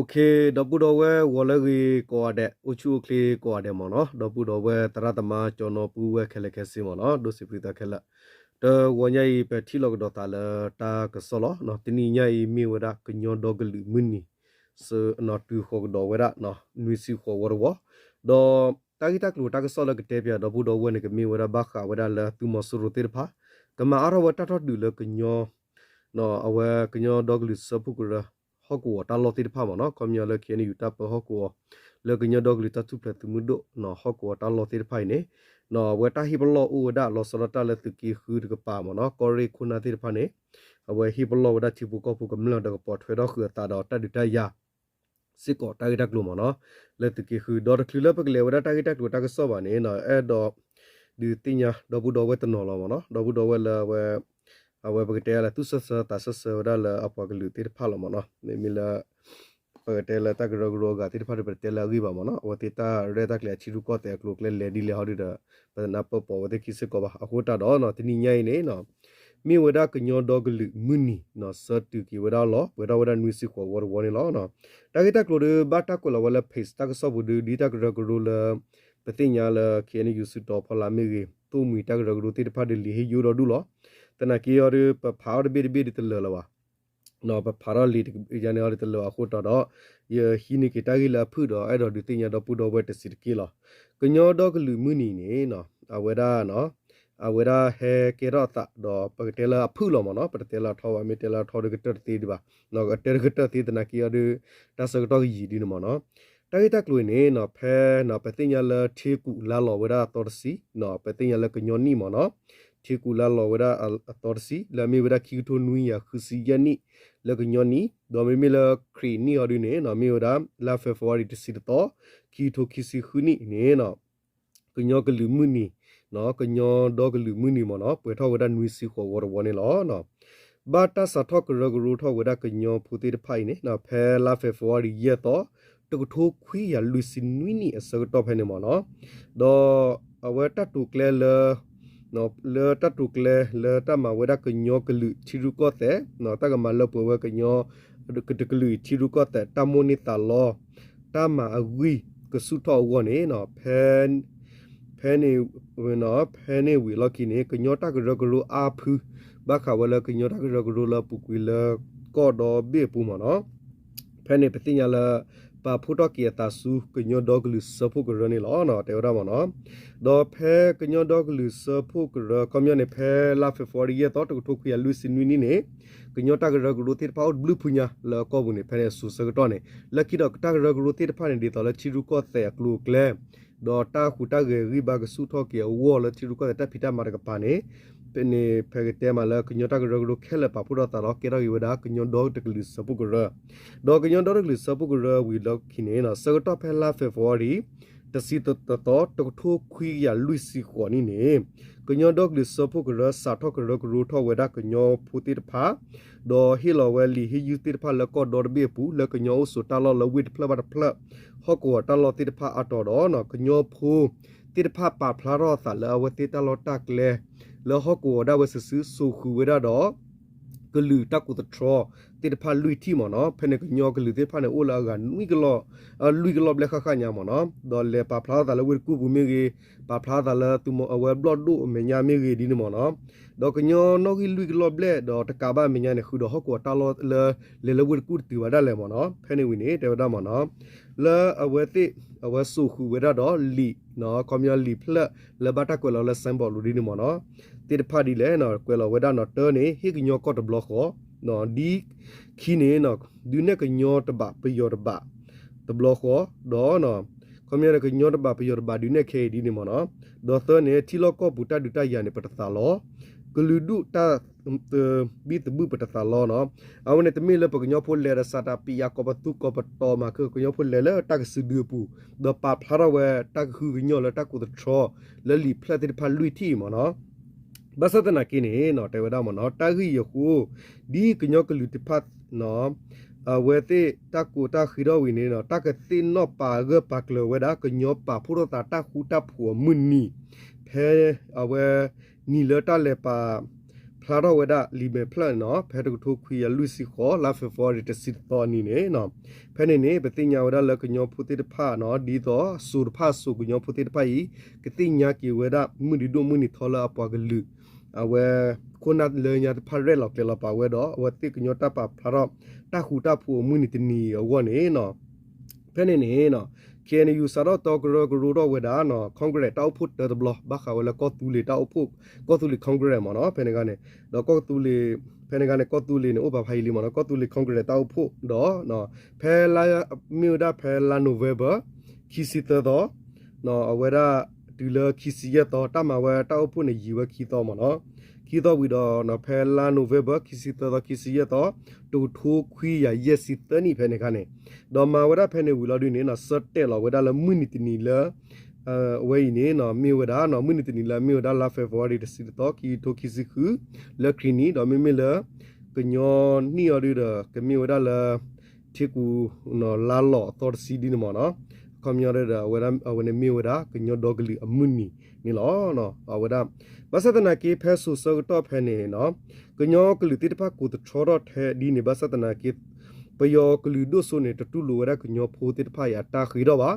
ဒီပုၢ်ဒီဝဲၢ်ဂီၤလၢအဂ့ၤကိးဂၤဒဲး, အိၣ်ဆူၣ်အိၣ်ချ့ကိးဂၤဒဲးမ့ၢ်နီၤ, ဒီပုၢ်ဒီဝဲၢ်သရၣ်သမါ ကၠီနီၤပုၢ်ဝဲၢ်ခဲလၢာ်ခဲဆ့မ့ၢ်နီၤ, ဒိၣ်စံးပသးခဲလၢာ်, တဂီၤညါအံၤ ပထံၣ်လိာ်ကဒီးသးလၢတၢ်ကစီၣ်လီၤ. တနံၤညါအံၤမ့ၢ်ဝဲဒၣ်ကညီဒီကလုာ်မုၢ်နံၤ ဆၢနီၤတုၤဃီၤကဒီးဝဲဒၣ် နွံဆံဃိးဝီတဝီ, ဒီးတၢ်ဂ့ၢ်တၢ်ကျိၤတၢ်ကစီၣ်လၢကတဲပၠးဒီပုၢ်ဒီဝဲၢ်န့ၣ် ကမ့ၢ်ဝဲဒၣ်ဘၣ်ဃးဝဲဒၣ်လၢသုးမီၤစိရိၤသ့ၣ်တဖၣ် ကမၤအါထီၣ်ဝဲတၢ်ထီၣ်ဒုးလၢကညီ အဝဲကညီဒီကလုာ်စၢဖှိၣ်ကရၢ ဟီၣ်ကဝီၤတၢ်လီၢ်သ့ၣ်တဖၣ်မ့ၢ်နီၤ, ခီပညီလၢ ခ့ၣ်အဲၣ်ယူၣ် တၢ်ပၢဟီၣ်ကဝီၤ လၢကညီဒီကလုာ်တၢ်ထူၣ်ဖျဲးသုးမုၢ်ဒိၣ် ဟီၣ်ကဝီၤတၢ်လီၢ်သ့ၣ်တဖၣ်အံၤန့ၣ် အဝဲတၢ်ဟ့ၣ်ပလီၢ်အိၣ်ဝဲဒၣ်လီၤဆီဒၣ်တၢ်လၢသုးက့ဃုတကပၤမ့ၢ်နီၤ, ကီၢ်ရ့ၣ်ခိၣ်နၢ်သ့ၣ်တဖၣ်န့ၣ် အဝဲဟ့ၣ်ပလီၢ်ဝဲဒၣ်ထံဖိကီၢ်ဖိကမျၢၢ်ဒီးကပိာ်ထွဲထီၣ်ဃုာ်အသးဒီးတၢ်ဒုးတၢ်ယၤ စ့ၢ်ကီးတၢ်ဂ့ၢ်တၢ်ကျိၤမ့ၢ်နီၤ, လၢသုးက့ဃု ဒီးတချုးလၢပကလဲၤဝဲဒၣ်တၢ်ဂ့ၢ်တၢ်ကျိၤတၢ်ကစီၣ်ဘၣ်န့ၣ် အဲၣ်ဒိး ဒုးသ့ၣ်ညါဒီပုၢ်ဒီဝဲၢ်တနီၤလီၤမ့ၢ်နီၤ, ဒီပုၢ်ဒီဝဲၢ်လၢအဝဲ အဝဲပကတဲလၢသူၣ်ဆၢဆၢသးဆၢဆၢဝဲဒၣ်လၢအပှၤကလုာ်သ့ၣ်တဖၣ်လီၤမ့ၢ်နီၤ, မ့မ့ၢ်လၢ ပကတဲလၢတၢ်ကရၢကရိအဂၤသ့ၣ်တဖၣ်ဒီး ပတတဲလၢအဂ့ၢ်ဘၣ်မ့ၢ်နီၤ, အဝဲသ့ၣ်တၢ်ရဲၣ်တၢ်ကျဲၤအထံရူၢ်ကီၢ်သဲးအကျိၤအကျဲလဲၤဒ်လဲၣ်ဟီဒုဒီး ပနၢ်ပၢၢ်ပိာ်ဝဲသ့ၣ်ခံစ့ၢ်ကီးဘၣ်. အဃိသတးဒီး တနံၤညါအံၤန့ၣ် မ့ၢ်ဝဲဒၣ်ကညီဒီကလုာ်မုၢ်နံၤ ဆၢတုၤက့ၤဝဲဒၣ်လီၤ, ပှဲၤထီၣ်ဝဲဒၣ်နွံဆံဃိးဝီတဝီန့ၣ်လီၤ. တၢ်ဂ့ၢ်တၢ်ကျိၤဒီး ဘၣ်တၢ်ကွဲးလီၤဝဲလၢ page တၢ်ကစီၣ်ပူၤဒီး ဒ်တၢ်ကရၢကရိလၢ ပသ့ၣ်ညါလၢ ခ့ၣ်အဲၣ်ယူၣ် စုတီၤဖီလာ်မ့ၢ်ဂ့ၤ သိၣ်မှံၤတၢ်ကရၢကရိသ့ၣ်တဖၣ်ဒီး လံာ်ဟ့ၣ်ယိၣ်ဒီဒူၣ်လီၤ. သနာ်က့အီၤဒီး ပဖးထီၣ်တဘ့ၣ်တဘ့ၣ်ဒီးတလၢာ်လၢၤဘၣ် ပဖးထီၣ်လံာ်ယၤန့ၣ်အီၤဒီးတလၢာ်အဃိသတးဒီး ယဟံးန့ၢ်က့ၤတၢ်ဂ့ၢ်လၢအဖုၣ်ဒီး အဲၣ်ဒိးဒုးသ့ၣ်ညါဒီပုၢ်ဒီဝဲၢ်တစဲးတက့ၢ်လီၤ. ကညီဒီကလုာ်မုၢ်နံၤန့ၣ် အဝဲဒၣ် အဝဲဒၣ်ဟဲကဲထီၣ်အသးဒီး ပကတဲလၢအဖုၣ်လီၤမ့ၢ်နီၤ, ပတတဲလၢအထီဘၣ်, မ့ၢ်တဲလၢအထီဒီးကတၢၢ်တသ့ဒံးဘၣ်, ကတၢၢ်တကတၢၢ်သ့သနာ်က့အီၤဒီး တၢ်ဆၢကတီၢ်ကယံာ်ဒ်န့ၣ်မ့ၢ်နီၤ. တၢ်ဂ့ၢ်တၢ်ကျိၤအံၤန့ၣ် ဖဲ ပသ့ၣ်ညါလၢထံကူးလါလီၤဝဲဒၣ်အသီတဆံ, ပသ့ၣ်ညါလၢကညီနံၣ်မ့ၢ်နီၤ, ထံကူးလါလီၤဝဲဒၣ်အသီတဆံ လၢအမ့ၢ်ဝဲဒၣ်ခံကထိနွံကယၤဃုဆံယဲၢ်နံၣ် လၢကညီနံၣ်, ဒီးမ့မ့ၢ်လၢခရံာ်နံၣ်အီၤဒုန့ၣ် မ့ၢ်ဝဲဒၣ် လါ February တဆံတသီ, ခံကထိခံဆံဃုနံၣ်န့ၣ် ကညီကလုာ်မုၢ်နံၤ, ကညီဒီကလုာ်မုၢ်နံၤမ့ၢ်နီၤ, ပှဲၤထီၣ်ဝဲဒၣ်နွံဆံဃိးဝီတဝီန့ၣ်လီၤ. ဘၣ်တၢ်စးထီၣ်ကရၢကရိထီၣ်ဝဲဒၣ်ကညီဖိသ့ၣ်တဖၣ်အံၤန့ၣ် ဖဲလါ February ယဲၢ်သီ, တကထိခွံကယၤလွံၢ်ဆံနွံနံၣ်အဆၢကတီၢ်ဖဲန့ၣ်မ့ၢ်နီၤ, ဒီးအဝဲတၢ်တိာ်ကျဲလၢ လၢတၢ်တိာ်ကျဲလၢတၢ်မၤဝဲဒၣ်ကညီကလုာ်ထံရူၢ်ကီၢ်သဲး, တၢ်ကမၤလၢပှဲၤဝဲကညီ ကလုာ်ထံရူၢ်ကီၢ်သဲး တၢ်မိၣ်န့ၢ်သးလီ တၢ်မၤအဂံၢ်ကဆူၣ်ထီၣ်အဂီၢ်န့ၣ် ဖဲ ဖဲန့ၣ် ဖဲန့ၣ်ဝံၤအလီၢ်ခံန့ၣ် ကညီတၢ်ကရၢကရိအါဖု ဘၣ်ဃးဝဲလၢကညီတၢ်ကရၢကရိလၢအပူၤကွံာ်လၢကီၢ်ဒီဘ့ၣ်အပူၤမ့ၢ်နီၤ, ဖဲန့ၣ်ပသ့ၣ်ညါလၢ ပာ်ဖှိၣ်ထီၣ်က့ၤအသးဆူကညီဒီကလုာ်စၢဖှိၣ်ကရၢန့ၣ်လီၤ. တဲဝဲဒၣ်မ့ၢ်နီၤ, ဒီးဖဲကညီဒီကလုာ်စၢဖှိၣ်ကရၢ ခီပညီန့ၣ် ဖဲလါ February ယဲၢ်သီ တကထိခွံကယၤလွံၢ်ဆံနွံနံၣ်န့ၣ် ကညီတၢ်ကရၢကရိသ့ၣ်တဖၣ်အိၣ်တဘျုးဖုညါလၢအကီၢ်ပူၤန့ၣ် ဖဲန့ၣ်အစိၤဆၢကတီၢ်န့ၣ် လၢခံဒီးတၢ်ကရၢကရိသ့ၣ်တဖၣ်န့ၣ် ဒ်သိးလၢထံရူၢ်ကီၢ်သဲးအကျိၤအကျဲ ဒီးတၢ်ဟူးတၢ်ဂဲၤဂံၢ်ဘါကဆူၣ်ထီၣ်က့ၤအဂီၢ်လၢထံရူၢ်ကီၢ်သဲးတၢ်ဖံးတၢ်မၤတကပၤန့ၣ် ဖဲန့ၣ်ဖဲကတဲမးလၢကညီတၢ်ကရၢကရိခဲလၢာ်ပာ်ဖှိၣ်ထီၣ်သးဒီးကဲထီၣ်က့ၤဝဲဒၣ်ကညီဒီတကလုာ်စၢဖှိၣ်ကရၢ, ဒီးကညီဒီတကလုာ်စၢဖှိၣ်ကရၢဝံၤလီၢ်ခံန့ၣ် ဆၢကတီၢ်ဖဲလါ February တဆံတသီ တကထိခွံကယၤလွံၢ်ဆံဃိးနံၣ်န့ၣ် ကညီဒီကလုာ်စၢဖှိၣ်ကရၢစးထီၣ်ကရၢကရိထီၣ်ဝဲဒၣ်ကညီဖိသ့ၣ်တဖၣ် ဒီးဟ့ၣ်လီၤဝဲလံာ်ဟ့ၣ်ယုၢ်သ့ၣ်တဖၣ်လၢကီၢ်ဒီတဘ့ၣ်အပူၤ လၢကညီအိၣ်ဆိးတၢ်လီၢ်လၢဝ့ၢ်တဖျၢၣ်ဘၣ်တဖျၢၣ် ဟီၣ်ကဝီၤတၢ်လီၢ်သ့ၣ်တဖၣ်အါတီၤဒီး ကညီဖိသ့ၣ်တဖၣ်ပာ်ဖျါထီၣ်အသးလၢအဝဲသ့ၣ်တၢ်လီၢ်တၢ်ကျဲ လၢဟီၣ်ကဝီၤဒၣ်ဝဲစုာ်စုာ် စိာ်ဃုာ်ဝဲဒၣ်ဒီး ကလုာ်တၢ်ကိးသတြီသ့ၣ်တဖၣ်လွံၢ်ထံၣ်မ့ၢ်နီၤ, ဖဲန့ၣ်ကညီကလုာ်သ့ၣ်တဖၣ်န့ၣ် အိၣ်လၢအဂၤနွံကလီၢ် လွံၢ်ကလီၢ်ဘျဲၣ်ဃၣ်ဃၣ်ညါမ့ၢ်နီၤ, ဒီးလဲၤပာ်ဖျါထီၣ်သးလၢဝ့ၢ်တကူၣ်ပူၤမ့ၢ်ဂ့ၤ, ပာ်ဖျါထီၣ်သးလၢသုးမီၤအဝဲဘျီၣ်ဒိၣ်အမဲာ်ညါမ့ၢ်ဂ့ၤဒ်န့ၣ်မ့ၢ်နီၤ, ဒီးကညီနီၣ်ဂံၢ်လွံၢ်ကလီၢ်ဘျဲၣ် ဒီးတကးဘၣ်အမဲာ်ညါန့ၣ် ဃုာ်ဒီးဟီၣ်ကဝီၤတၢ်လီၢ်လၢ လဲၤလၢဝ့ၢ်တကူၣ်တတုၤဘၣ်ဒၣ်လဲာ်မ့ၢ်နီၤ, ဖဲန့ၣ်ဝံၤန့ၣ် တဲဝဲဒၣ်မ့ၢ်နီၤ လၢအဝဲသ့ၣ် အဝဲစိာ်ဃုာ်ဝဲဒၣ်ဒီးလံာ် ခီပညီလံာ်ဖျၢၣ်လၢဘၣ်တၢ်ကွဲးလီၤလၢ signboard လိၤဒ်န့ၣ်မ့ၢ်နီၤ, သ့ၣ်တဖၣ်ဒ်လဲၣ် ကွဲးလီၤဝဲဒၣ်နီၤ တၢန့ၣ် ဟ့ၣ်ကညီကီၢ်တဘျီဃီ, ဒ်ခံန့ၣ် ဒုးနဲၣ်ကညီတဘၣ်ပယီၤတဘၣ် တဘျီဃီ, ဒီး ခီပညီန့ၣ် ကညီတဘၣ်ပယီၤတဘၣ် ဒုးနဲၣ်ခဲအံၤဒ်န့ၣ်မ့ၢ်နီၤ, ဒီးသၢန့ၣ် ထံလီၢ်ကီၢ်ပူၤတၢ်ဒုးတၢ်ယၤန့ၣ် ပတသးလီၤ, ကလုာ်ဒူၣ်တၢ်သဘံၣ်သဘုၣ်ပတသးလီၤနီၤ, အဝဲန့ၣ်တမ့ၢ်လၢပကညီဖိလဲၤဒီးစးတၢ်ပံးယၤ ကိးပသူကိးပတီၤမၤကၢကညီဖိလဲၤလၢတၢ်ကစုဒုအပူၤ, ဒီးပာ်ဖျါထီၣ်ဝဲတၢ်ကဟုကညီၤလၢတၢ်ကိးသတြီ လၢလံာ်ဖျၢၣ်သ့ၣ်တဖၣ်လွံၢ်ထံၣ်အံၤမ့ၢ်နီၤ, ဘၣ်ဆၣ်သနာ်က့န့ၣ် တဲဝဲဒၣ်မ့ၢ်နီၤ တၢ်ဂ့ၢ်အံၤအဃိ ဒ်ကညီကလုာ်တဖၣ် အဝဲသ့ၣ်တၢ်ကိးတၢ်ဃံထီၣ်ဝံၤန့ၣ် တၢ်ကသ့ၣ်နီၣ်ပာ်ဂၢၢ်ပာ်ကျၢၤဝဲဒၣ် ကညီပာ်ဖှိၣ်ထီၣ်သးတၢ်ဃူတၢ်ဖိးအမုၢ်နံၤ ဖဲအဝဲ နံၤလၢတၢ်လဲၤပာ် ဖျါထီၣ်ဝဲဒၣ်လံာ်မဲာ်ဖျၢၣ်န့ၣ်နီၤ ဖဲတကထိခွံကယၤလွံၢ်ဆံဃိး လါ February တဆံတသီအနံၤန့ၣ်နီၤ, ဖဲန့ၣ်န့ၣ် ပသ့ၣ်ညါဝဲဒၣ်လၢကညီဖိသ့ၣ်တဖၣ်နီၤ ဒ်သိးစိၤတဖၣ်အစိၤကညီဖိသ့ၣ်တဖၣ်အံၤ ကသ့ၣ်ညါက့ၤဝဲဒၣ်မုၢ်နံၤဒိၣ်မုၢ်နံၤထီလၢအပှၤကလုာ် အဝဲ ခိၣ်နၢ်လၢညါတဖၣ်ရဲၣ်လီၤကျဲၤလီၤပာ်ဝဲဒီး အဝဲသ့ၣ်ကညီတၢ်ပာ်ဖျါထီၣ် တၢ်ဃူတၢ်ဖိးအမုၢ်နံၤတနံၤအဂီၢ်န့ၣ်နီၤ ဖဲန့ၣ်န့ၣ်နီၤ K N U စးထီၣ်တီကရၢကရိထီၣ်ဝဲဒၣ်နီၤ Congress တၢ်အိၣ်ဖှိၣ်တၢတဘျီ ဘၣ်ဃးဝဲလၢကီၢ်သူလ့ၤတၢ်အိၣ်ဖှိၣ် ကီၢ်သူလ့ၤ Congress မ့ၢ်နီၤ ဖဲန့ၣ်ခါန့ၣ် ဒီးကီၢ်သူလ့ၤ ဖဲန့ၣ်ခါန့ၣ် ကီၢ်သူလ့ၤန့ၣ် အိၣ်ပာ်ဖးယံာ်လံမ့ၢ်နီၤ ကီၢ်သူလ့ၤ Congress တၢ်အိၣ်ဖှိၣ်ဒီး ဖဲလါ မ့ၢ်ဝဲဒၣ်ဖဲလါ November ခံဆံသၢသီ အဝဲဒၣ်တုၤလၢခံဆံယဲၢ်သီ တၢ်မၤဝဲတၢ်အိၣ်ဖှိၣ်န့ၣ် ယံာ်ဝဲခံသီမ့ၢ်နီၤ ခံသီဝံၤဒီး ဖဲလါ November ခံဆံသၢသီ ခံဆံယဲၢ်သီ တကထိခွံကယၤယဲၢ်ဆံသၢနံၣ်ဖဲန့ၣ်ခါန့ၣ် ဒီးမၤဝဲဒၣ်ဖဲန့ၣ်ဝံၤလီၤဒုန့ၣ်နီၤ ဆၢတဲာ်လီၤဝဲဒၣ်လၢမုၢ်နံၤတနံၤလၢ အဝဲအံၤန့ၣ်နီၤ မ့ၢ်ဝဲဒၣ်နီၤ မုၢ်နံၤတနံၤလၢမ့ၢ်ဝဲဒၣ်လါ February တဆံတသီ ခံကထိခံဆံဃု လၢခရံာ်နံၣ် ဒီးမ့မ့ၢ်လၢ ကညီနံၣ်အီၤဒုဒီး ကမ့ၢ်ဝဲဒၣ်လၢ ထံကူၤ လါလီၤအသီတဆံဒ်န့ၣ်မ့ၢ်နီၤ အခီပညီဒီး အဝဲန့ၣ်မ့ၢ်ဝဲဒၣ် ကညီဒီကလုာ်အမုၢ်နံၤန့ၣ်လီၤ. အဝဲဒၣ် ဘၣ်ဆၣ်သနာ်က့ ဖဲစိၤဆၢကတီၢ်ဖဲန့ၣ်နီၤ ကညီကလုာ်သ့ၣ်တဖၣ်ကိးသတြီထီၣ်ထဲဒ်န့ၣ် ဘၣ်ဆၣ်သနာ်က့ ပယီၤကလုာ်ဒိၣ်စိန့ၣ် တတူၢ်လိာ်ဝဲဒၣ်ကညီဖိသ့ၣ်တဖၣ်အံၤအတၢ်ဃ့ထီၣ်ဘၣ်,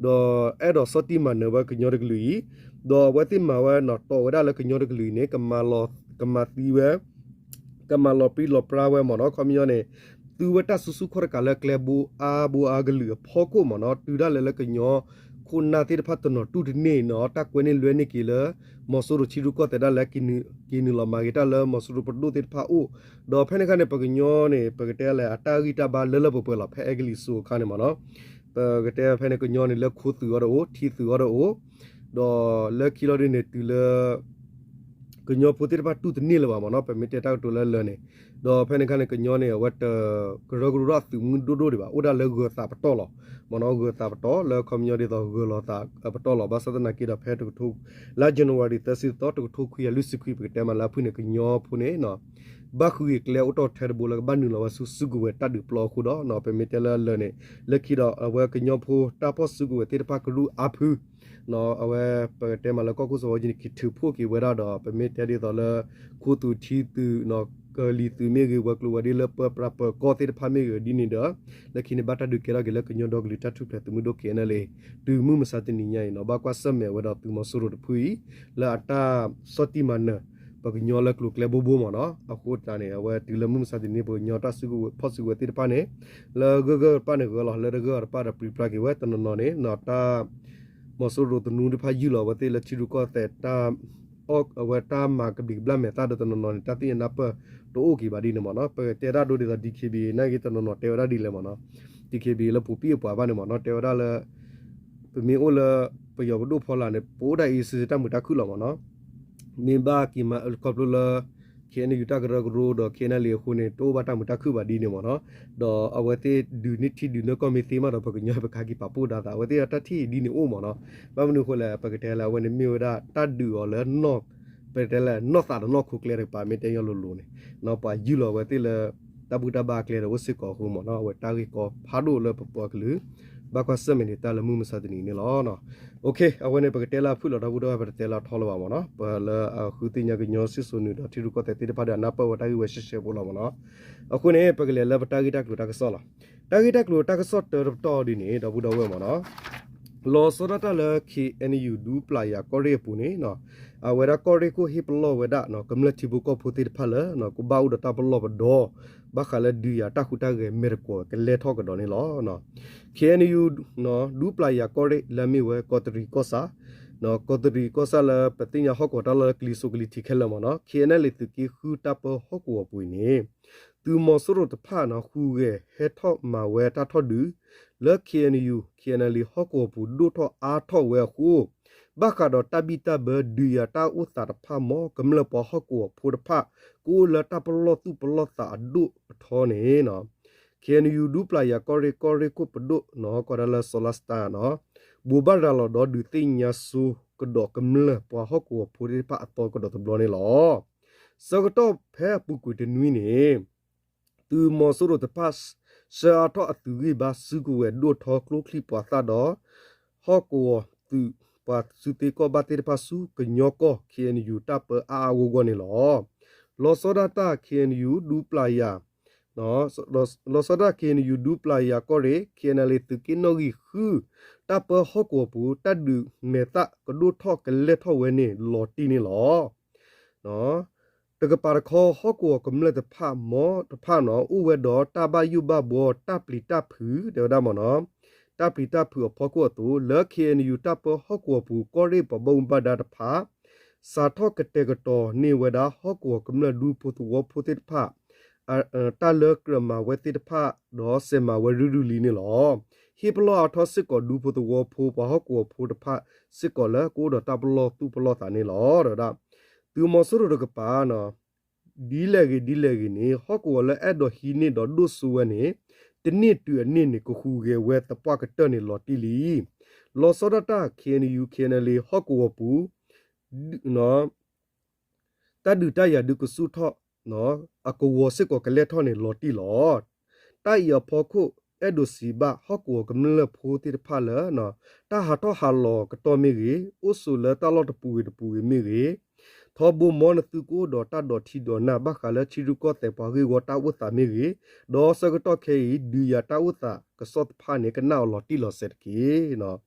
ဒီးအဲၣ်ဒိးဆီၣ်တံၢ်မၤနၢၤဝဲကညီတကလုာ်အံၤ, ဒီးအဝဲသ့ၣ်မၤဝဲနီၤ တီၣ်ဝဲဒၣ်လၢကညီတကလုာ်အံၤန့ၣ် ကမၤလီၤသံဝဲ ကမၤလီၤပြံလီၤပြါဝဲမ့ၢ်နီၤ ခီပညီန့ၣ် သုဝဲတၢ်စုဆူၣ်ခီၣ်တကးလၢကျဲဘိအါဘိအါကလုာ်အဖီခိၣ်မ့ၢ်နီၤ တုၤဒၣ်လဲာ်လၢကညီခိၣ်နၢ်သ့ၣ်တဖၣ်တနီၤတူၢ်တန့ၢ်နီၤ တၢ်ကွဲန့ၢ်လွဲန့ၢ်က့ၤလၢ မီၤစိရိၤထံရူၢ်ကီၢ်သဲးဒၣ်လဲာ် က့ၤနုာ်လီၤမၤဂ့ၤတၢ်လၢမီၤစိရိၤပဒိၣ်သ့ၣ်တဖၣ်အအိၣ်, ဒီးဖဲန့ၣ်အခါန့ၣ် ပကညီန့ၣ် ပကတဲလၢအတၢ်ဂံၢ်တၢ်ဘါလၢလၢပှဲၤပှဲၤလီၤ ဖဲအဲကလံးစိၤအခါန့ၣ်မ့ၢ်နီၤ, ပကတဲဖဲန့ၣ်ကညီန့ၣ်လၢခိသူၣ်အီၤတအိၣ် ထံသူၣ်အီၤတအိၣ်, ဒီးလၢခံလီၤဒ်န့ၣ် တုၤလၢ ကညီဖိသ့ၣ်တဖၣ်တူၢ်တန့ၢ်လၢၤဘၣ်မ့ၢ်နီၤ ပမ့ၢ်တဲတၢ်ကတိၤလၢလၢာ်န့ၣ်, ဒီးဖဲန့ၣ်အခါန့ၣ် ကညီန့ၣ် အဝဲတကရၢကရိထီၣ်အသုးမုၢ်ဒိၣ်ဒိၣ်ဒံးဘၣ် အိၣ်ဒၣ်လၢဂၢၤသးပတီၢ်လီၤမ့ၢ်နီၤ ဂၢၤသးပတီၢ်လီၤဘၣ်ဆၣ်သနာ်က့ဒီးဖဲတကထိ လါ January သၢဆံသီ တကထိခွံကယၤလွံၢ်ဆံခွံ ပကတဲမးလၢအဖုၣ်န့ၣ် ကညီဖိန့ၣ် ဘၣ်ဃုဂ့ၤကျဲအိၣ်တီၢ်ထဲတဘိလၢကဘၣ်နုာ်လီၤဝဲဆူစုကဝဲၤတၢ်ဒုးပျီအဃိဒီး ပမ့ၢ်တဲလၢလၢာ်န့ၣ် လၢခံဒီးအဝဲကညီဖိတၢ်ဖီၣ်စုကဝဲၤသ့ၣ်တဖၣ်ကရူၢ်အါဖု အဝဲပကတဲမးလၢကီၢ်ခိၣ်စီၤဝါကၠံန့ၣ် က့ၤထုးဖှိၣ်က့ၤဝဲဒၣ်ဒီး ပမ့ၢ်တဲဒ်သိးလၢ ခိသူၣ်ထံသုး ကလံၤသုးမ့ၢ်ဂ့ၤ ဝဲၤကျိၤဝဲၤဒ့လၢပၢပြးပၢကီၢ်သ့ၣ်တဖၣ်မ့ၢ်ဂ့ၤဒ်န့ၣ်ဒီး လၢခံန့ၣ်ဘၣ်တၢ်ဒုးကဲထီၣ်က့ၤလၢကညီဒီကလုာ်တၢ်ထူၣ်ဖျဲးသုးမုၢ်ဒိၣ် K N L A တုၤမုၢ်မဆါတနံၤညါအံၤနီၤ ဘၣ်ကွၢ်ဆၢၣ်မဲာ်ဝဲဒီးသုးမီၤစိရိၤတဖုအံၤ လၢအတၢ်ဆီၣ်တံၢ်မၤနၢၤ ပကညီလၢကျိၤကျဲဘိဘိမ့ၢ်နီၤ အဃိသတးန့ၣ် အဝဲတုၤလၢမုၢ်မဆါတနံၤ ပကညီတၢ်စုကဝဲၤဖီၣ်စုကဝဲၤသ့ၣ်တဖၣ်န့ၣ် လၢဂၢၢ်ဂၢၢ်တဖၣ်န့ၣ်ဂၢၢ်လီၤ လၢတဂၢၢ်တဖၣ်ဒီးပြံပြါက့ၤဝဲ တနီၤနီၤန့ၣ် တၢ် မီၤစိရိၤသနူတဖၣ်ယုၢ်လီၤအဝဲသ့ၣ်လၢထံရူၢ်ကီၢ်သဲးတၢ် အဝဲတၢ်မၤကဘျံးကဘျၣ်မဲာ်သၣ်ဒီးတနီၤနီၤန့ၣ် တၢ်သ့ၣ်ညါနၢ်ပၢၢ်တအိၣ်က့ၤဘၣ်ဒ်န့ၣ်မ့ၢ်နီၤ ပကတဲတၢ်ဒိဒ်သိး D K B A နာ်က့တနီၤနီၤတဲဝဲဒၣ်ဒ်လဲၣ်မ့ၢ်နီၤ D K B A လၢပူၤပံၣ်အပှၤဘၣ်န့ၣ်မ့ၢ်နီၤ တဲဝဲဒၣ်လၢ ပမ့ၢ်အိၣ်လၢ ပယီၤပဒိၣ်ဖီလာ်န့ၣ် ပအိၣ်ဒၣ်အံၤစ့ၢ်တၢ်မုာ်တၢ်ခုၣ်လီၤမ့ၢ်နီၤ မ့ၢ်ဘၣ်က့ၤမးခီဖျိလၢ K N U တၢ်ကရၢကရိဒီး K N L A အဃိန့ၣ် တအိၣ်ဘၣ်တၢ်မုာ်တၢ်ခုၣ်ဘၣ်ဒ်န့ၣ်မ့ၢ်နီၤ ဒီးအဝဲသ့ၣ်ဒုးန့ၢ်ထံဒုးန့ၢ်ကီၢ်မ့ၢ်သ့မးဒီး ပကညီပကဟဲက့ၤပာ်ဖှိၣ်ဒၣ်သး အဝဲသ့ၣ်တၢ်ထံၣ်ဒ်န့ၣ်အိၣ်မ့ၢ်နီၤ ဘၣ်မနုၤအဃိလဲၣ် ပကတဲလၢအဝဲန့ၣ်မ့ၢ်ဝဲဒၣ်တၢ်ဒုးအီၤလၢ ပတဲလၢ နီၢ်သးဒီးနီၢ်ခိကျဲတကပၤ မ့ၢ်တဲညီလိၤလိၤန့ၣ် ပှၤယုၢ်လီၤအဝဲသ့ၣ်လၢ တၢ်ဘူၣ်တၢ်ဘါအကျဲဒီးအိၣ်စ့ၢ်ကီးအဃိမ့ၢ်နီၤ အဝဲတၢ်ဂ့ၢ်ကီဖးဒိၣ်လၢပပှၤကလုာ် ဘၣ်ကွၢ်ဆၢၣ်မဲာ်န့ၣ် တၢ်လၢမုၢ်မဆါတနံၤန့ၣ်လီၤ. အဝဲန့ၣ် ပကတဲလၢအဖုၣ်လီၤ ဒီပုၢ်ဒီဝဲၢ် ပတတဲလၢအထီလၢၤဘၣ်မ့ၢ်နီၤ ပှၤလၢအဃုသ့ၣ်ညါကညီစံၣ်စိၤနုာ်ဒီးထံရူၢ်ကီၢ်သဲးသ့ၣ်တဖၣ်ဒီး အနၢ်ပၢၢ်ဝဲတၢ်ဂ့ၢ်ဝဲရှဲရှဲဖိလီၤမ့ၢ်နီၤ အဃိန့ၣ် ပကလဲၤလၢပတၢ်ဂ့ၢ်တၢ်ကျိၤတၢ်ကစီၣ်လီၤ. တၢ်ဂ့ၢ်တၢ်ကျိၤတၢ်ကစီၣ်တၢတပတီၢ်ဒ်န့ၣ် ဒီပုၢ်ဒီဝဲၢ်မ့ၢ်နီၤ လီၤဆီဒၣ်တၢ်လၢ K N U ဒူပျၢ်ယၤကီၢ်ရ့ၣ်အပူၤန့ၣ် အဝဲဒၣ်ကီၢ်ရ့ၣ်ခိၣ်ဟ့ၣ်ပလီၢ်ဝဲဒၣ် ကမျၢၢ်ထံဖိကီၢ်ဖိသ့ၣ်တဖၣ်လၢ ကဘၣ်အိၣ်ဒီးတၢ်ပလီၢ်ပဒီ ဘၣ်ဃးလၢဒုးယၤတၢ်ဟူးတၢ်ဂဲၤမဲာ်တကွီၤကလဲၤထီၣ်ကဒီးန့ၣ်လီၤ. K N U ဒူပျၢ်ယၤကီၢ်ရ့ၣ်လၢအမ့ၢ်ဝဲကီးတရံးကီၢ်ဆၣ် ကီးတရံးကီၢ်ဆၣ်လၢပသ့ၣ်ညါဟီၣ်ကဝီၤတၢ်လီၢ်လၢကလံၤစိးကလံၤထံးခဲလၢာ်မ့ၢ်နီၤ K N L A သုးက့ဃုတၢ်ပၢဟီၣ်ကဝီၤပူၤအံၤန့ၣ် သုးမီၤစိရိၤတဖၣ်န့ၣ် ဟူးဂဲၤဟဲထီၣ်မၤဝဲတၢ်ထီၣ်ဒုး လၢ K N U K N L A ဟီၣ်ကဝီၤပူၤဒိၣ်ထီၣ်အါထီၣ်ဝဲအဃိ ဘၣ်ဃးဒီးတၢ်ဘံၣ်တၢ်ဘၢဒုးယၤတၢ်အိၣ်သးတဖၣ် မ်ကမျၢၢ်ပှၤဟီၣ်ကဝီၤဖိတဖၣ် ကအိၣ်လၢတၢ်ပလီၢ်သူၣ်ပလီၢ်သးအဒိၣ်အထီန့ၣ် K N U ဒူပျၢ်ယၤကီၢ်ရ့ၣ် ကီၢ်ရ့ၣ်ခိၣ်ပဒိၣ်န့ၣ် ကိးဒၣ်လၢ စီၤလါစတၢ်န့ၣ် ဘိးဘၣ်ရၤလီၤဒီးဒုးသ့ၣ်ညါဆိကဒီးကမျၢၢ်ပှၤဟီၣ်ကဝီၤဖိသ့ၣ်တဖၣ်အသီကဒီးတဘျီန့ၣ်လီၤ. ဆၢကတီၢ်ဖဲအပူၤကွံာ်တနွံန့ၣ် သုးမီၤစိရိၤတဖၣ် ဆှၢအါထီၣ်အသုးဂံၢ်ဘါစုကဝဲၤဒိၣ်ထီကျိချံပှၤသၣ်ဒီး ဟီၣ်ကဝီၤသုးပှၤစုသ့ကီၢ်ဘၣ်သ့ၣ်တဖၣ်ဆူကညီကီၢ် K N U တၢ်ပၢအါအါဂီၢ်ဂီၢ်န့ၣ်လီၤ. လီၤဆီဒၣ်တၢ် KNU ဒူပျၢ်ယၤ လီၤဆီဒၣ် KNU ဒူပျၢ်ယၤကီၢ်ရ့ၣ် KNLA သုးက့နီၣ်ဂံၢ်ဃု တၢ်ပၢဟီၣ်ကဝီၤပူၤ တၢ်ဒုးမဲာ်သၣ်ကဒိၣ်ထီၣ်ကလဲၢ်ထီၣ်ဝဲန့ၣ် လီၤတံၢ်န့ၣ်လီၤ. တကပၤတခီ ဟီၣ်ကဝီၤကမျၢၢ်တဖၣ် မ်တဖၣ်န့ၣ် အိၣ်ဝဲဒီးတၢ်ဘၣ်ယိၣ်ဘၣ်ဘှီ တၢ်ပျံၤတၢ်ဖုး တဲဝဲဒၣ်မ့ၢ်နီၤ, တၢ်ပျံၤတၢ်ဖုးအဖီခိၣ်အသိး လၢ KNU တၢ်ပၢဟီၣ်ကဝီၤပူၤ ကီၢ်ရ့ၣ်ပှၤဘၣ်မူဘၣ်ဒါတဖၣ် စးထီၣ်ကတဲာ်ကတီၤန့ၢ်ဝဲဒၣ် ဟီၣ်ကဝီၤကမျၢၢ်ဒူဖိသဝီဖိသ့ၣ်တဖၣ် တၢ်လၢကြၢးမၤဝဲသ့ၣ်တဖၣ် ဒီးစဲးမၤဝဲရုၢ်ရုၢ်လံန့ၣ်လီၤ. ဟ့ၣ်ပလီၢ်အါထီၣ်စ့ၢ်ကီးဒူဖိသဝီဖိ ပှၤဟီၣ်ကဝီၤဖိတဖၣ်စ့ၢ်ကီးလၢကအိၣ်ဒီးတၢ်ပလီၢ်သူၣ်ပလီၢ်သးန့ၣ်လီၤ. ဒီးဝဲဒၣ် သုးမီၤစိရိၤတကပၤ ဒ်လဲၣ်ဂ့ၤဒ်လဲၣ်ဂ့ၤန့ၣ် ဟီၣ်ကဝီၤလၢအဲၣ်ဒိးဟံးန့ၢ်ဒီးဒိၣ်စိဝဲန့ၣ် တန့ၢ်တုၤအန့ၢ်န့ၣ် ကဟူးဂဲၤဝဲသပှၢ်ကတၢၢ်န့ၣ်လီၤတံၢ်လံ. လီၤဆီဒၣ်တၢ် KNU KNLA ဟီၣ်ကဝီၤပူၤ တၢ်ဒုးတၢ်ယၤဒုးကဆူၣ်ထီၣ် အကဝီၤစ့ၢ်ကီးကလဲၢ်ထီၣ်န့ၣ်လီၤတံၢ်လီၤ. တၢ်အံၤအဖီခိၣ် အဲၣ်ဒိးစံးဘၣ်ဟီၣ်ကဝီၤကမျၢၢ်ဖိသ့ၣ်တဖၣ်လၢ တၢ်ဟးထီၣ်ဟးလီၤကတီၢ်မ့ၢ်ဂ့ၤ, အိၣ်ဆိးလၢတၢ်လီၢ်တပူၤဂ့ၤတပူၤဂ့ၤမ့ၢ်ဂ့ၤ, ထီဘိမ်နသုကအိၣ်ဒီးတၢ်ဒိးထံဒိးနၢ် ဘၣ်ဃးလၢထံရူၢ်ကီၢ်သဲးပှၤဂ့ၢ်ဝီတၢ်အိၣ်သးမ့ၢ်ဂ့ၤ, ဒီးဆၢကတီၢ်ခဲအံၤ ဒုးယၤတၢ်အိၣ်သးကစီၣ်တဖၣ်န့ၣ် ကနၣ်အီၤလီၤတံၢ်လီၤဆဲးတက့ၢ်. တၢ်ဂ့ၢ်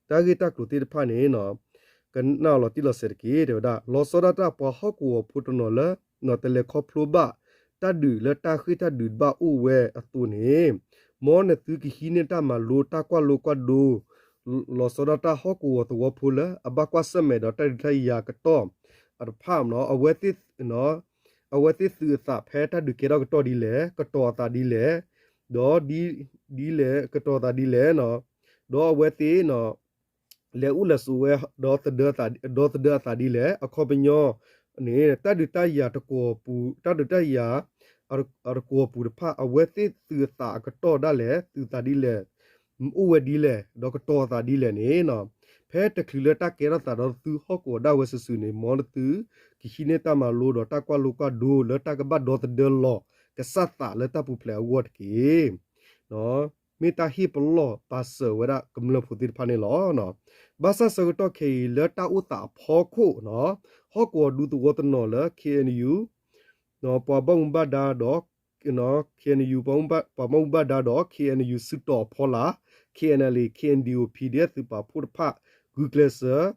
တၢ်ကျိၤသ့ၣ်တဖၣ်န့ၣ် ကနၣ်အီၤလီၤတံၢ်လီၤဆဲးတက့ၢ် တဲဝဲဒၣ်. လီၤဆီဒၣ်တၢ်ပှၤဟီၣ်ကဝီၤဖိတနီၤလၢ တလဲၤခီဖျိဘၣ် တၢ်ဒုးလၢတၢ်ဃ့ၢ်တၢ်ဒုးတဘၣ်အိၣ်ဝဲအသိးန့ၣ် မ်နသုကဟံးန့ၢ်တၢ်မၤလိတၢ်ကွၢ်လိကွၢ်ဒိ လီၤဆီဒၣ်တၢ်ဟီၣ်ကဝီၤသဝီဖိလၢအဘၣ်ကွၢ်ဆၢၣ်မဲာ်ဒီးတၢ်ဒုးတၢ်ယၤကတီၢ်အတဖၣ် အဝဲသ့ၣ်သုးအသးဖဲတၢ်ဒုးကဲထီၣ်ကတီၢ်ဒ်လဲၣ်, ကတီၤအသးဒ်လဲၣ်, ဒီးဒ်လဲၣ် ကတီၤအသးဒ်လဲၣ်, ဒီးအဝဲသ့ၣ် လဲၤအိၣ်လဲၤဆိးဝဲ ဒီးသဒၢအသးဒ်လဲၣ်, အခီပညီန့ၣ် တၢ်ဒုးတၢ်ယၤတကွီၤပူၤ, တၢ်ဒုးတၢ်ယၤအတကွီၤပူၤတဖၣ် အဝဲသ့ၣ်သုးအသးအကတီၢ်ဒၣ်လဲၣ်, သုးသးဒ်လဲၣ်, အိၣ်ဝဲဒ်လဲၣ်, ဒီးကတီၤအသးဒ်လဲၣ်န့ၣ် ဖဲတချုးလၢတၢ်ကဲထီၣ်သးဒီးသုဟီၣ်ကဝီၤဒၣ်ဝဲစုာ်စုာ်န့ၣ် မ်နသုကဟံးန့ၢ်တၢ်မၤလိဒီးတၢ်ကွၢ်လိကွၢ်ဒိလၢတၢ်ကဘၣ်ဒီသဒၢလီၤကစၢ်သးလၢတၢ်ပူၤဖျဲးအဂီၢ်တက့ၢ်. မ့ၢ်တၢ်ဟ့ၣ်ပလီၢ်ပာ်စၢၤဝဲဒၣ်ကမျၢၢ်ဖိသ့ၣ်တဖၣ်န့ၣ်လီၤ. ဘၣ်ဆၣ်ဆၢကတီၢ်ခဲအံၤလၢတၢ်အိၣ်သးအဖီခိၣ် ဟီၣ်ကဝီၤဒူသဝီတနီၤလၢ KNU ပှၤဘၣ်မူဘၣ်ဒါဒီး KNU ပှၤဘၣ်မူဘၣ်ဒါဒီး KNU စုတီၤအဖီလာ် KNLA KNDO PDF သုးပာ်ဖှိၣ်တဖၣ် ဂုာ်ကျဲးစၢး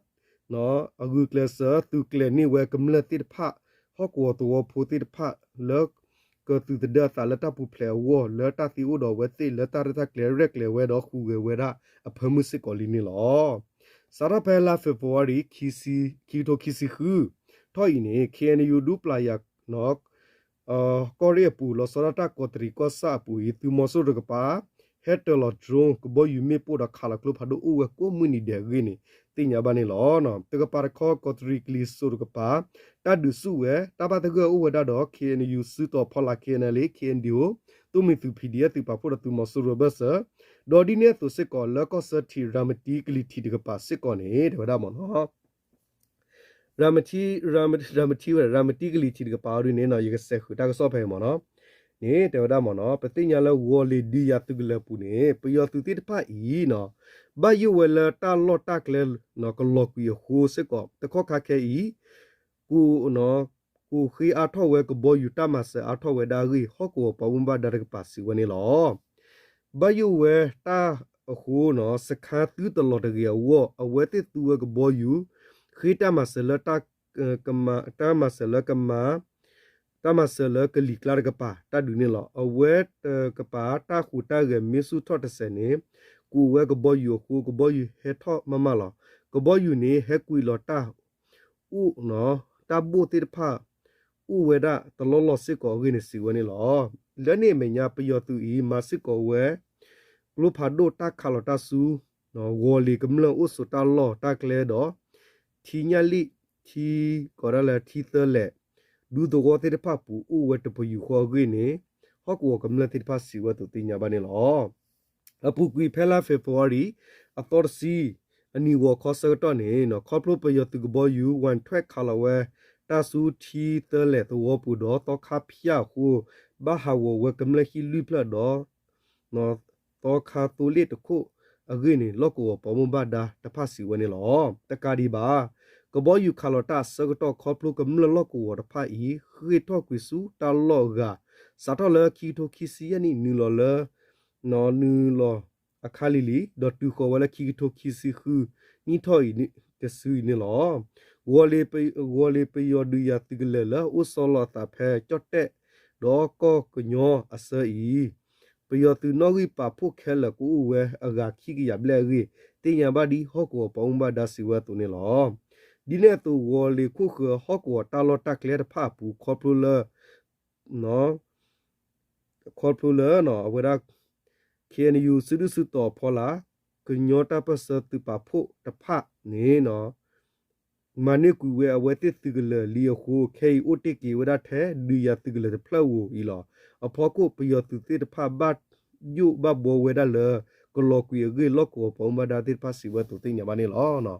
အဂုာ်ကျဲးစၢးသုးကျဲၤန့ၢ်ဝဲကမျၢၢ်သ့ၣ်တဖၣ် ဟီၣ်ကဝီၤသဝီဖိသ့ၣ်တဖၣ်လၢ ကသုးသဒၢအသးလၢတၢ်ပူၤဖျဲးအဂီၢ် လၢတၢ်သ့အိၣ်ဒီးအဝဲသ့ၣ်လၢတၢ်ရဲၣ်တၢ်ကျဲၤရဲၣ်ကျဲၤဝဲဒီးဟူးဂဲၤဝဲဒၣ်အဖၢမုၢ်စ့ၢ်ကီးလံန့ၣ်လီၤ. စးထီၣ်ဖဲလါ February ခံကထိခံဆံဃု ထီၣ်အံၤန့ၣ် KNU ဒူပျၢ်ယၤ ကီၢ်ရ့ၣ်အပူၤ လီၤဆီဒၣ်တၢ်ကီးတရံးကီၢ်ဆၣ်အပူၤအံၤ သုးမီၤစိရိၤတကပၤ ဟဲတၢၤလီၤ drone ကဘီယူၤမ့ၣ်ပိၢ်ဒီးခးလီၤကျိဖးဒိၣ်အိၣ်ဝဲကိးမုၢ်နံၤဒဲးအဂ့ၢ်န့ၣ် သ့ၣ်ညါဘၣ်န့ၣ်လီၤ. တကပၤတခီ ကီးတရံးကလံၤစိးတကပၤ တၢ်ဒုးဆူၣ်ဝဲ တၢ်ဘၣ်သဂၢၢ်အိၣ်ဝဲဒၣ်ဒီး KNU စုတီၤဖီလာ် KNLA KNDO သိၣ်မှံၤသုး PDF သုးပာ်ဖှိၣ်ဒီးသုးမီၤစိရိၤအဘၢၣ်စၢၤ ဒီးဒ်န့ၣ်အသိးစ့ၢ်ကီး လၢကီၢ်စၢထံး ရၤမတံကလံၤထံးတကပၤစ့ၢ်ကီးန့ၣ် တဲဝဲဒၣ်မ့ၢ်နီၤ ရၤမတံ ရၤမတံ ရၤမတံကလံၤထံးတကပၤအံၤဒ်န့ၣ်နီၤ ယကစဲးဃုာ်တၢ်ကစီၣ်ဖဲအံၤမ့ၢ်နီၤ န့ၣ် တဲဝဲဒၣ်မ့ၢ်နီၤ ပသ့ၣ်ညါလၢဂီၤလ့ၤဒုးယၤသုးကလၢၤပူၤန့ၣ် ပယီၤသုးသ့ၣ်တဖၣ်အံၤနီၤ ဘၣ်ယိၣ်ဝဲလၢတၢ်လီၢ်တၢ်ကျဲ ကလီၤကွံာ်အဃိစ့ၢ်ကီး တခီခါခဲအံၤ ကိး ကိးဃ့အါထီၣ်ဝဲကဘီယူၤတၢ်မၤစၢၤအါထီၣ်ဝဲဒၣ်အဂ့ၢ် ဟီၣ်ကဝီၤပှၤဘၣ်မူဘၣ်ဒါတကပၤစံးဝဲန့ၣ်လီၤ. ဘၣ်ယိၣ်ဝဲတၢ်အဃိနီၤ စခါသုတလီၤတဂ့ၤအဂီၢ် အဝဲသ့ၣ်သူဝဲကဘီယူၤ ဃ့တၢ်မၤစၢၤလၢ တၢ်မၤစၢၤလၢကမၤ တၢ်မၤစၢၤလၢကလံၤကျါတကပၤ တၢ်ဒုးန့ၣ်လီၤ. အဝဲတကပၤတၢ်ဟူးတၢ်ဂဲၤမ့ၢ်ဆူၣ်ထီၣ်တစဲးန့ၣ် ကိးဝဲကဘီယူၤအဃိ ကဘီယူၤဟဲထီၣ်မးမးလီၤ. ကဘီယူၤန့ၣ် ဟဲကွံာ်လီၤတၢ် အိၣ် တၢ်ဘိၣ်သ့ၣ်တဖၣ် အိၣ်ဝဲဒၣ်တလီၢ်လီၢ်စ့ၢ်ကီးအဂ့ၢ်န့ၣ် စံးဝဲန့ၣ်လီၤ. လၢန့ၣ်အမဲာ်ညါ ပယီၤသုးအံၤ မၤစ့ၢ်ကီးဝဲ ကျိဖးဒိၣ်တၢ်ခးလီၤတၢ်ဆူ ဂီၤလ့ၤကမျၢၢ်အိၣ်ဆိးတၢ်လီၢ်တၢ်ကျဲဒီး ထံညၣ်လံၣ် ထံ ကိးဒၣ်လၢထံသၢလဲၣ် ဒူသဝီသ့ၣ်တဖၣ်ပူၤအိၣ်ဝဲတပယူာ်ဃီအဂ့ၢ်န့ၣ် ဟီၣ်ကဝီၤကမျၢၢ်သ့ၣ်တဖၣ်စံးဝဲအသိးသ့ၣ်ညါဘၣ်န့ၣ်လီၤ. အပူၤကွံာ်ဖဲလါ February အသီတဆံ အနံၤဂီၤခီဆၢကတီၢ်န့ၣ် ခီဖျိပယီၤသုးကဘီယူၤ ဝၣ်ထွဲး ခးလီၤဝဲ တၢ်ဆူထံသၢလဲၣ်သဝီပူၤဒီး သီခါဖၠၣ်အဃိ ဘၣ်ဟးဂီၤဝဲကမျၢၢ်ဟံၣ်လွံၢ်ဖျၢၣ်ဒီး သီခါသိလ့ၣ်တခိၣ်အဂ့ၢ်န့ၣ် လီၢ်ကဝီၤပှၤဘၣ်မူဘၣ်ဒါတဖၣ်စံးဝဲန့ၣ်လီၤ. တကးဒံးဘၣ် ကဘီယူၤခးလီၤတၢ်အဆၢကတီၢ် ခီဖျိကမျၢၢ်လီၢ်ကဝီၤတဖၣ်အံၤ ဃ့ၢ်ထီၣ်ကွံာ်ဆူတၢ်လီၢ်အဂၤ စးထီၣ်လၢခံကထိခံဆံယဲၢ်နံၣ် နုာ်လီၤလၢ နုာ်လီၤအခါလံၤလံၤ ဒီးတုၤဃီၤဝဲလၢခံကထိခံဆံဃု နံၣ်ထီၣ်အံၤတစုအံၤန့ၣ်လီၤ. ဂီၤလ့ၤပယီၤဒုးယၤသုးကလၢၤလၢ အိၣ်ဆီလီၤအသးဖဲကၠီၣ်တဲၣ် ဒီးကီၢ်ကညီအဆၢအံၤ ပယီၤသုးနီၣ်ဂံၢ်ပာ်ဖှိၣ်ခဲလၢာ်ကအိၣ်ဝဲအဂၤခံကယၤဘျဲၣ်အဂ့ၢ် သ့ၣ်ညါဘၣ်ဒ်ဟီၣ်ကဝီၤပှၤဘၣ်မူဘၣ်ဒါစံးဝဲအသိးန့ၣ်လီၤ. ဒ်န့ၣ်အသိး ဂီၤလ့ၤခိၣ်ဃၢၤဟီၣ်ကဝီၤတၢ်လီၢ်တၢ်ကျဲတဖၣ်အပူၤ ခီဖျိလၢ ခီဖျိလၢအဝဲဒၣ် ခ့ၣ်အဲၣ်ယူၣ် စုဒုၣ်စုတီၤအဖီလာ် ကညီတၢ်ပၢၢ်ဆၢသုးပာ်ဖှိၣ်တဖၣ်န့ၣ် မၤန့ၢ်ကွံာ်ဝဲအဝဲသ့ၣ်သုးကလၢၤလံအဃိ ခဲအံၤအိၣ်တ့ၢ်က့ၤဝဲဒၣ်ထဲ ဒုးယၤသုးကလၢၤတဖျၢၣ်ဧိၤအံၤလီၤ. အဖီခိၣ် ပယီၤသုးသ့ၣ်တဖၣ်ဘၣ်ယိၣ်ဘၣ်ဘှီဝဲဒၣ်လၢ ကလီၤကွံာ်အဂ့ၢ် လီၢ်ကဝီၤပှၤဘၣ်မူဘၣ်ဒါသ့ၣ်တဖၣ်စံးဝဲအသိးသ့ၣ်ညါဘၣ်န့ၣ်လီၤ.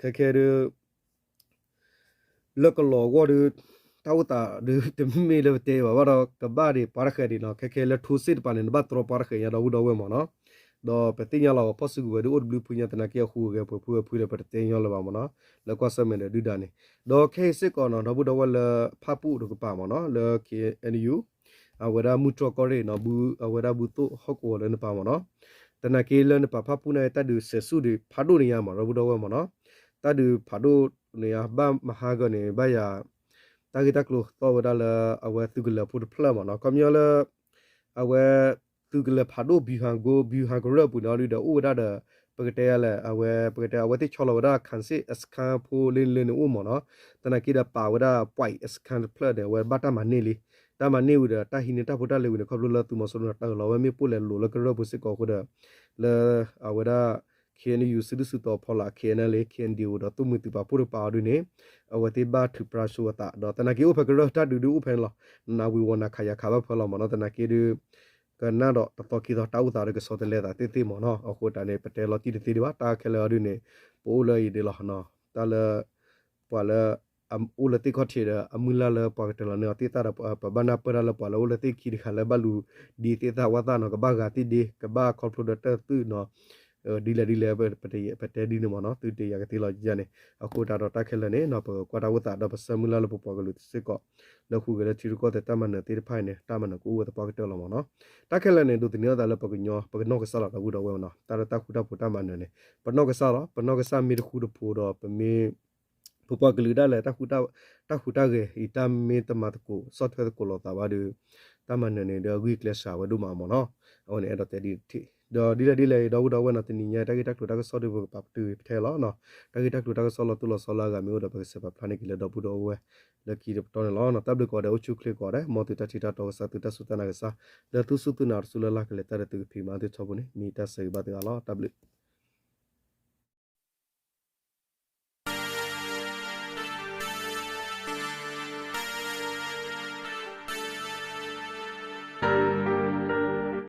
ခဲခဲဒုး လၢကလီၤအဂီၢ်ဒီး တၢ်အိၣ်သးဒီး တမ့ၢ်လၢပတဲဘၣ်ဘၣ်ဒီး ကဘၣ်ဒံးပှၤတဃဲးဒံးနီၤ. ခဲခဲလၢထိစ့ၣ်တပၤန့ၣ် နဘၣ်တြီပှၤတဃဲးညါဒီပုၢ်ဒီဝဲၢ်မ့ၢ်နီၤ. ဒီးပသ့ၣ်ညါလီၤ ဖီၣ်စုကဝဲၤဒုးအိၣ်တဘျုးဖုညါ သနာ်က့အဃူအဂဲၤပှဲၤဖုဝဲဖုဒီး ပတတဲညီလၢၤဘၣ်မ့ၢ်နီၤ. လၢကွၢ်ဆၢၣ်မဲာ်ဒီးဒုၣ်ဒါန့ၣ် ဒီးခဲအံၤစ့ၢ်ကီးနီၤ ဒီပုၢ်ဒီဝဲၢ်လၢဖၣ်ပူၣ်တကပၤမ့ၢ်နီၤ လၢ ခ့ၣ်အဲၣ်ယူၣ် အဝဲဒၣ်မုၢ်တြီၢ်ကီၢ်ရ့ၣ်နီၤ အဝဲဒၣ်ဘူၣ်သိၣ်ဟီၣ်ကဝီၤလၢနပၤမ့ၢ်နီၤ. သနာ်က့လၢနပၤဖၣ်ပူၣ်န့ၣ် တၢ်ဒုးစဲးဆူၣ်ဒံးဖးဒိၣ်န့ၣ်ညါမ့ၢ် ဒီပုၢ်ဒီဝဲၢ်မ့ၢ်နီၤ. တၢ်ဒုးဖးဒိၣ်န့ၣ်ညါ ဘၣ်မဟါဂီၤန့ၣ် ဘၣ်ယၤ တၢ်ဂ့ၢ်တၢ်ကျိၤသီၣ်ဝဲဒၣ်လၢ အဝဲသုးကလၢၤဖိတဖျၢၣ်မ့ၢ်နီၤ. ခီပညီလၢ အဝဲ သုးကလၢၤဖးဒိၣ် ဗျူဟာကုန်း ဗျူဟာကုန်း အပူၤန့ၣ်ဒီး အိၣ်ဝဲဒၣ်ဒီး ပကတဲယၤလဲၣ် အဝဲ ပကတဲအဝဲသ့ၣ်ဆီလီၤဝဲဒၣ် ခံစစ်စခန်းဖိလၢလၢန့ၣ်အိၣ်မ့ၢ်နီၤ. သနာ်က့ဒီးပာ်ဝဲဒၣ် ပွိုင့်စခန်းတဖျၢၣ်ဒီး အဝဲဘၣ်တၢ်မၤန့ၢ်လံ. တၢ်မၤန့ၢ်ဝံၤဒီး တၢ်ဟံးန့ၢ်တၢ်ဖိတၢ်လံၤဝံၤန့ၣ် ခီဖျိလၢသုးမီၤစိရိၤန့ၣ် တၢ်အၢၣ်လီၤဝဲမ့ၣ်ပိၢ်လဲၤလိာ်လၢကရၢၢ်ပူၤစ့ၢ်ကီးအဃိဒီး လၢ အဝဲဒၣ် ခ့ၣ်အဲၣ်ယူၣ် စုဒုၣ်စုတီၤအဖီလာ် ခ့ၣ်အဲၣ်ယူၣ် ခ့ၣ်အဲၣ်ဒီး သိၣ်မှံၤသုးပာ်ဖှိၣ်တကပၤအီၤဒုန့ၣ် အဝဲသ့ၣ်ဘၣ်ထုးဖျါဆိအသး ဒီးသနာ်က့အိၣ်ဖဲကရၢၢ်တၢ်ဒုးဒုးအိၣ်ဖဲန့ၣ်လီၤ. နးနးဝံၤဝီၤနၤခးယၤခးဘၣ်ဖၢလီၤမ့ၢ်နီၤ. သနာ်က့ဒုး ကနၣ်ဒီးတသီခံသီတၢ်အိၣ်သးဒီးကဆီတလဲသးသ့ၣ်သ့ၣ်မ့ၢ်နီၤ. အဃိတၢ်န့ၣ် ပတဲလီၤတံၢ်တသ့ဒံးဘၣ် တၢ်ခဲလၢာ်အီၤဒုန့ၣ် ပအိၣ်လၢအံၤဒ်လီၤ. တၢ်လၢ ပှၤလၢ အိၣ်လၢသ့ၣ်ခီၣ်ထံးဒီး အမုၢ်လၢ်လၢပှၤကတၢၢ်လီၤန့ၢ်အီၤသ့ၣ်သၣ်ဒီး ပဘၣ်နၢ်ပၢၢ်တၢ်လၢပှၤလၢအိၣ်လၢသ့ၣ်ခံတဂၤလၢဘၣ်လူၤဒံးသ့ၣ်သၣ်ဝၣ်သၣ်နီၤ ကဘၣ်ဂာ်သ့ၣ်ဒ့ ကဘၣ်ခီဖျိဒီးတၢ်သုးနီၤ ဒ်လဲၣ်ဒ်လဲၣ် ပတဲဒ်န့ၣ်မ့ၢ်နီၤ သုတယာ်ကသ့လီၤယန့ၣ် အဃိတၢ်ဒီးတၢ်ခဲလၢာ်န့ၣ်နီၤ ပကကွၢ်တၢ်အိၣ်သးဒီးပဆၢမုၢ်လၢ်လၢပပှၤကလုာ်စ့ၢ်ကီး လၢဟူးဂဲၤလၢထံရူၢ်ကီၢ်သဲးတၢ်မၤနၢၤသ့ၣ်တဖၣ်အံၤန့ၣ် တၢ်မၤနၢၤကအိၣ်ဝဲသပှၢ်ကတၢၢ်လီၤမ့ၢ်နီၤ. တၢ်ခဲလၢာ်န့ၣ် ဒိးသန့ၤအသးလၢပကညီ ပကနီၢ်ကစၢ်လီၤဒီပုၢ်ဒီဝဲၢ်မ့ၢ်နီၤ တၢ်လၢတၢ်ဃူတၢ်ဖိးတၢ်မၤနၢၤန့ၣ် ပနီၢ်ကစၢ်လီၤ ပနီၢ်ကစၢ်မ့ၢ်တဃူတဖိးဒီးပမ့ၢ် ပပှၤကလုာ်ဒၣ်လဲာ် တၢ်ဃူတၢ်ဂဲၤအံၤ တၢ်မ့ၢ်တမၤသကိး ဆီၣ်ထွဲသကိးလိာ်သးဘၣ်ဒီး တၢ်မၤနၢၤန့ၣ်ဒီးအဂံၢ်ကျဲစှၤဝဲဒိၣ်မးမ့ၢ်နီၤ. အဝဲန့ၣ်အဲၣ်ဒိးတဲဒ်တထံၣ် ဒီးဒ်လဲၣ်ဒ်လဲၣ်အံၤ ဒီပုၢ်ဒီဝဲၢ်နီၤ တနံၤညါတၢ်ဂ့ၢ်တၢ်ကျိၤတၢ်ကစီၣ်ဒုးပကပာ်ပတုာ်ဖဲထဲလီၤ. တၢ်ဂ့ၢ်တၢ်ကျိၤတၢ်ကစီၣ်လီၤတိၢ်လီၤဆီလၢအဂၤမ့ၢ်အိၣ်ဒီး ပကစဲးပာ်ဖျါန့ၢ်က့ၤလၢဒီပုၢ်ဒီဝဲၢ်လၢခံတပတီၢ်န့ၣ်လီၤ. တၢ်ဘျုးကိးဂၤဒဲး အိၣ်ဆူၣ်အိၣ်ချ့ကိးဂၤဒဲး မ်သုတၢ်ထံၣ်တၢ်တီကစၢ် သုတၢ်စူၢ်တၢ်နာ်ကစၢ် လၢသုစူၢ်သုနာ်တစူၢ်လၢ်လၢ်ကလဲၤတၢ်ဒီးသုကဖံးမၤသုထီဘိန့ၣ် မ့ၢ်တၢ်ဆၢဂ့ၤဘၣ်သုဂၤလီၤ. တၢ်ဘျုး